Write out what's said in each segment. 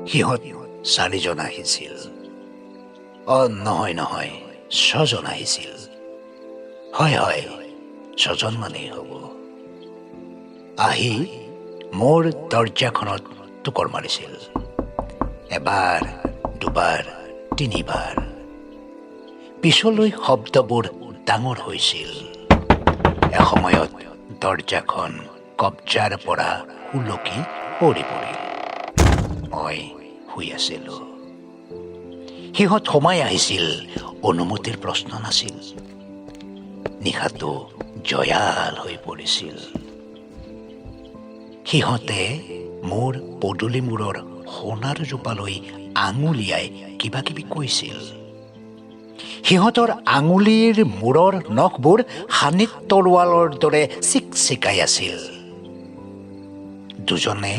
সিহঁত চাৰিজন আহিছিল। অ নহয় নহয়, ছজন আহিছিল। হয় হয়, ছজন মানেই হ'ব। আহি মোৰ দৰ্জাখনত টোকৰ মাৰিছিল, এবাৰ, দুবাৰ, তিনিবাৰ। পিছলৈ শব্দবোৰ ডাঙৰ হৈছিল। এসময়ত দৰ্জাখন কব্জাৰ পৰা সুলকি সৰি পৰিল। মই শুই আছিলোঁ। সিহঁত সোমাই আহিছিল, অনুমতিৰ প্ৰশ্ন নাছিল। নিশাটো জয়াল হৈ পৰিছিল। সিহঁতে মোৰ পদূলি মূৰৰ সোণাৰ জোপালৈ আঙুলিয়াই কিবা কিবি কৈছিল। সিহঁতৰ আঙুলিৰ মূৰৰ নখবোৰ শানিত তৰোৱালৰ দৰে চিকচিকাই আছিল। দুজনে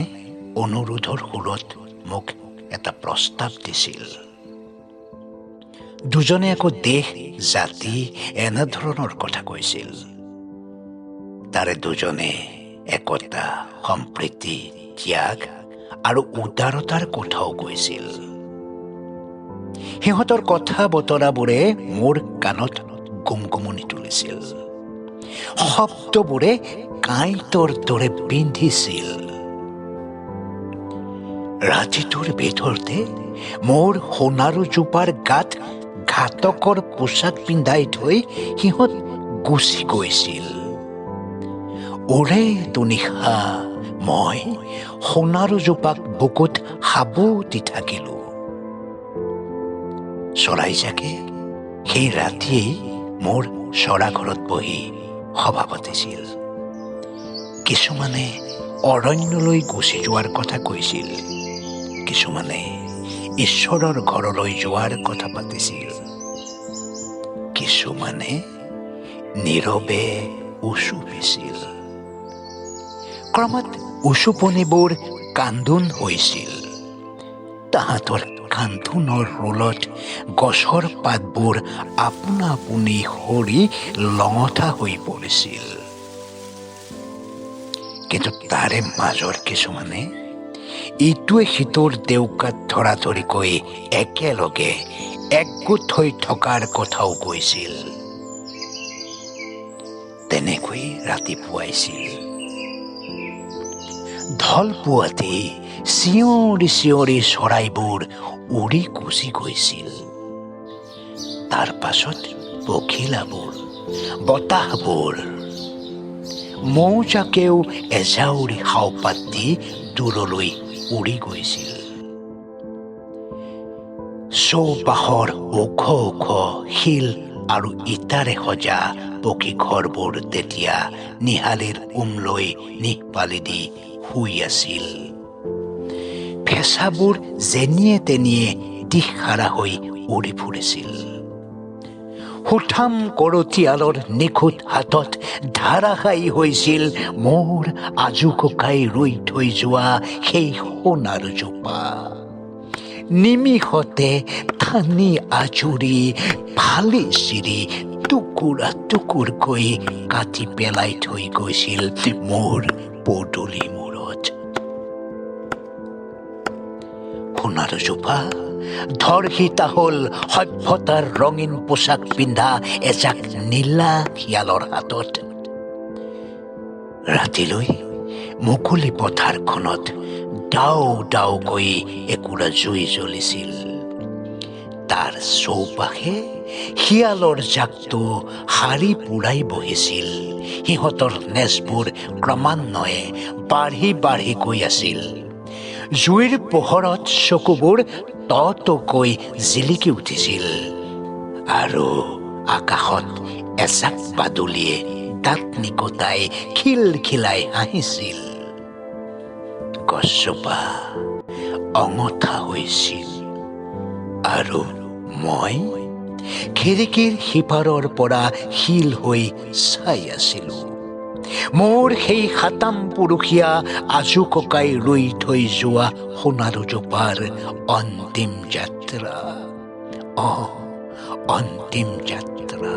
অনুৰোধৰ সুৰত মোক এটা প্ৰস্তাৱ দিছিল। দুজনে আকৌ দেশ, জাতি এনেধৰণৰ কথা কৈছিল। তাৰে দুজনে একতা, সম্প্ৰীতি, ত্যাগ আৰু উদাৰতাৰ কথাও কৈছিল। সিহঁতৰ কথা বতৰাবোৰে মোৰ কাণত গুমগুমনি তুলিছিল। শব্দবোৰে কাঁইটৰ দৰে বিন্ধিছিল। ৰাতিটোৰ ভিতৰতে মোৰ সোণাৰু জোপাৰ গাত ঘাতকৰ পোছাক পিন্ধাই থৈ সিহঁত গুচি গৈছিল। ওৰেটো নিশা মই সোণাৰু জোপাক বুকুত সাবটি থাকিলো। চৰাইজাকে সেই ৰাতিয়েই মোৰ চৰাঘৰত বহি সভা পাতিছিল। কিছুমানে অৰণ্যলৈ গুচি যোৱাৰ কথা কৈছিল, কিছুমানে ঈশ্বৰৰ ঘৰলৈ যোৱাৰ কথা পাতিছিল, কিছুমানে নীৰৱে উচুপিছিল। ক্ৰমাৎ উচুপনিবোৰ কান্দোন হৈছিল। তাহাঁতৰ কান্দোনৰ ৰোলত গছৰ পাতবোৰ আপোনা আপুনি সৰি লঙঠা হৈ পৰিছিল। কিন্তু তাৰে মাজৰ কিছুমানে ইটোৱে সিটোৰ ডেউকাত ধৰা ধৰিকৈ একেলগে একগোট হৈ থকাৰ কথাও কৈছিল। তেনেকৈ ৰাতিপুৱাইছিল। ঢল পুৱাতেই চিঞৰি চিঞৰি চৰাইবোৰ উৰি গুচি গৈছিল। তাৰ পাছত পখিলাবোৰ, বতাহবোৰ, মৌজাকেও এজাউৰি শাওপাত দি দূৰলৈ উৰি গৈছিল। চৌপাশৰ ওখ ওখ শিল আৰু ইটাৰে সজা পকী ঘৰবোৰ তেতিয়া নিহালিৰ উম লৈ নিহপালি দি শুই আছিল। ফেঁচাবোৰ যেনিয়ে তেনিয়ে দিশহাৰা হৈ উৰি ফুৰিছিল। সুঠাম কৰতিয়ালৰ নিখুঁত হাতত ধাৰাশায়ী হৈছিল মোৰ আজু ককাই ৰুই থৈ যোৱা সেই সোণাৰ জোপা। নিমিষতে টানি আজুৰি, ফালি চিৰি টুকুৰা টুকুৰকৈ কাটি পেলাই থৈ গৈছিল মোৰ পদূলি মূৰত। সোণাৰ জোপা ধৰ্ষিতা হ'ল সভ্যতাৰ ৰঙীন পোছাক পিন্ধা এজাক নীলা শিয়ালৰ হাতত। ৰাতিলৈ মুকলি পথাৰখনত দাও দাওকৈ একুৰা জুই জ্বলিছিল। তাৰ চৌপাশে শিয়ালৰ জাকটো শাৰী পুৰাই বহিছিল। সিহঁতৰ নেজবোৰ ক্ৰমান্বয়ে বাঢ়ি বাঢ়ি গৈ আছিল। জুইৰ পোহৰত চকুবোৰ টটকৈ জিলিকি উঠিছিল আৰু আকাশত এজাক বাদুলিয়ে দাঁত নিকটাই খিলখিলাই হাঁহিছিল। গছজোপা অঙঠা হৈছিল আৰু মই খিৰিকীৰ সিপাৰৰ পৰা শিল হৈ চাই আছিলো মোৰ সেই সাতাম পুৰুষীয়া আজু ককাই ৰুই থৈ যোৱা সোণাৰু জোপাৰ অন্তিম যাত্ৰা। অ, অন্তিম যাত্ৰা।